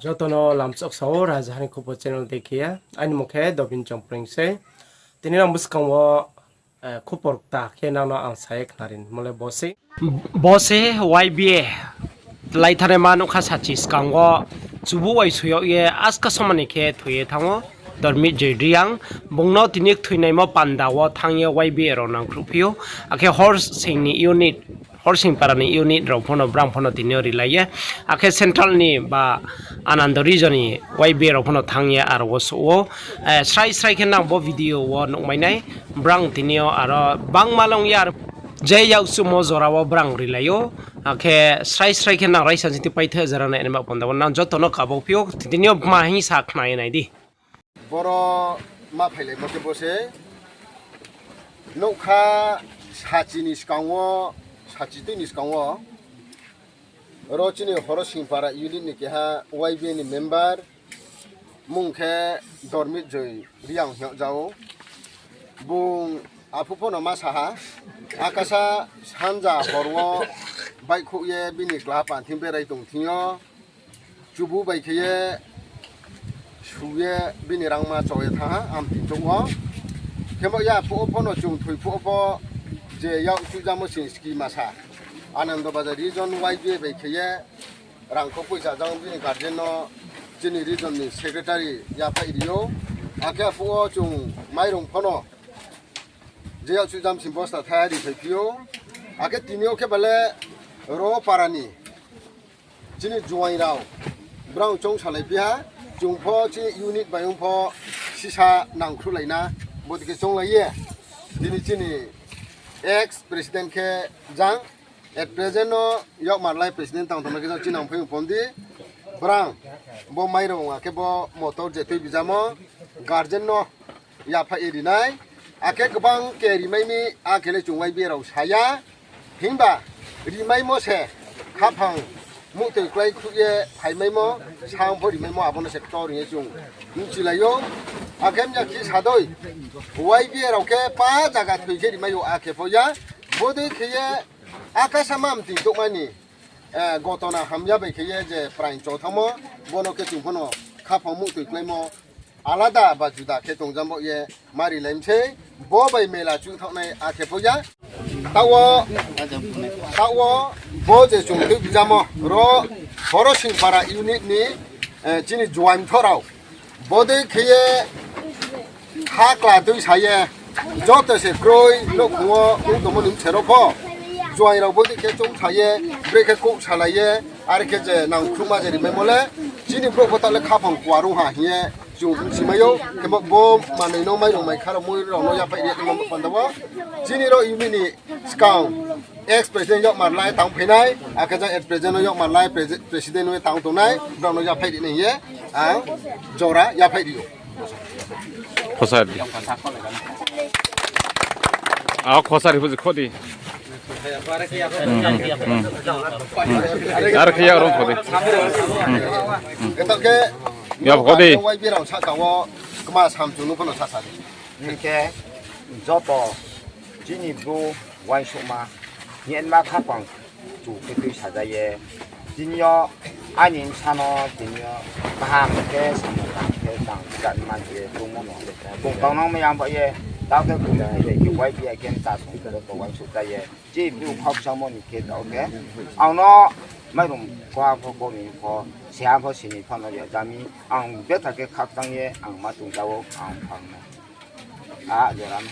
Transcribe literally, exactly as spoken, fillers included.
Joto no lamchok sao, Rajaha ni Khupor channel dei khe ye. Aini mung khe Dobin Chongpreng se. Tini nang buskang wo, eh, khupor kta khe nang no ang sa ye khnari nimo le bo se. Bo se Y B A. Laithanaima nougkha sachi skang wo chubu waisu yag ye aska somani khe thoi ye thanng ou. Dormit Joy Reang, bung no tini kthoinaimo panda wo thanng ye Y B A rao nangkhruhphi ou. Akhe Horsing ni unit, Horsing para ni unit rao pho no brang pho no tini yo rilai ye. Akhe central ni ba Anando region ni Y B A rao pho no thanng ye aro wo souh ou. Eh, srai srai khe nang bo video wo nuhmai nai. Brang tini yo aro bangma long ye aro je yakchuhmo jora wo brang rilai ou. Akhe srai srai khe nang raisa jiti paithe jora nai nima panda wo nang joto no kabau phi ou. Tini yo ma hing sa khna ye nai di. Boro ma phailaimo khe bo se. Nougkha sachi ni skang wo, sachi tui ni skang wo. Ro chini Horsing para unit ni keha Y B A ni member, mung khe Dormit Joy Reang hing yag ja ou. Bung aphuh pho no ma sa ha, akasa sanja hor wo baihkhouh ye bini klaha panthing berai tong thing yo, chubu bai khe ye su ye bini rangma cho ye thanng ha amtui chouh wo. Khemo ya phuh wo pho no chung thoi phuh wo pho je yak chuhjamo sing ski masa Anando Bazar region Y B A bai khe ye rangkho poicha jang bini guardian no chini region ni secretary yaphaih ri ou. Akhe aphuh wo chung mairung pho no je yak chuhjam sing bosta thai ri phaiphi ou. Akhe tini yo khe bale ro para ni chini juaing rao brang choung salai phi ha, chung pho chini unit bai ong pho sisa nangkhruhlai na, bodei khe chounglai ye. Tini chini ex president khe jang, at present no yakmar lai president tang tongma khe jang chini nang phai pon di, brang bo mairung akhe bo motor je tui bijamo guardian no yaphaih ye ri nai. Akhe gbang khe rimai mi, akhe le chung Y B A rao sa ya. Himba rimaimo se khaphang muhtoi klái khruh ye phaimaimo, sang pho rimaimo, abo no se ktor hing ye chung bchilai ou. Akhe mya khe sa dei, Y B A rao khe pa zaga thoi khe rimai ou, akhe pho ya. Bodei khe ye akasa ma mting touhma ni, eh, gotona hamya bai khe ye je praing cho thanngmo, bo no khe chung pho no khaphang muhtoi kláimo alada ba juda khe tongjamo ye ma rilai mi sei, bo bai mela chuh thanng nai akhe pho ya. Taoh wo, taoh wo bo je chung tui bijamo ro Horsing para unit ni, eh, chini juaing mthoh rao bodei khe ye ha kla tui sa ye, joto se kroi nouhkhong wo ong tongmo ni bse rao pho, juaing rao bodei khe choung sa ye, brekhe kouh salai ye, are khe je nangkhruhma je rimaimo le, chini brouh pho taoh le khaphang kuarung ha hing ye chung bchimai ou. Khemo bo manoi no mairung mai kha rao mui rao no yaphaih ri ye tongmo panda wo, chini ro unit ni skang ex president yakmar lai tang phainai, akhe jang at present no yakmar lai presi-, president no tang tongnai, brao no yaphaih ri nai hing ye ang jora yaphaih ri ou. Khosari. A khosari phuji kho di. Ar khe yak rong kho di. Khe taoh khe ya kho di. Y B rao sahka wo kma samchung no pho no sasa di. Hing khe joto chini Bru uaingsouhma, hingma khaphang chu khe tui saja ye. Tini yo aini bsa no tini yo kaham khe samung kaham khe tang jat man ye tongmo no. Bung tongnang mai ang ba ye, taoh khe bung ni bai khe Y B I khe ta song khe joto uaingsouh ja ye. Chini Bru khakchangmo ni khe taoh khe ang no mairum kha pho, komi pho, seha pho, sini pho no ya ja mi, ang betha khe khakchang ye ang ma tong ja ou, ang phang no. A jora no.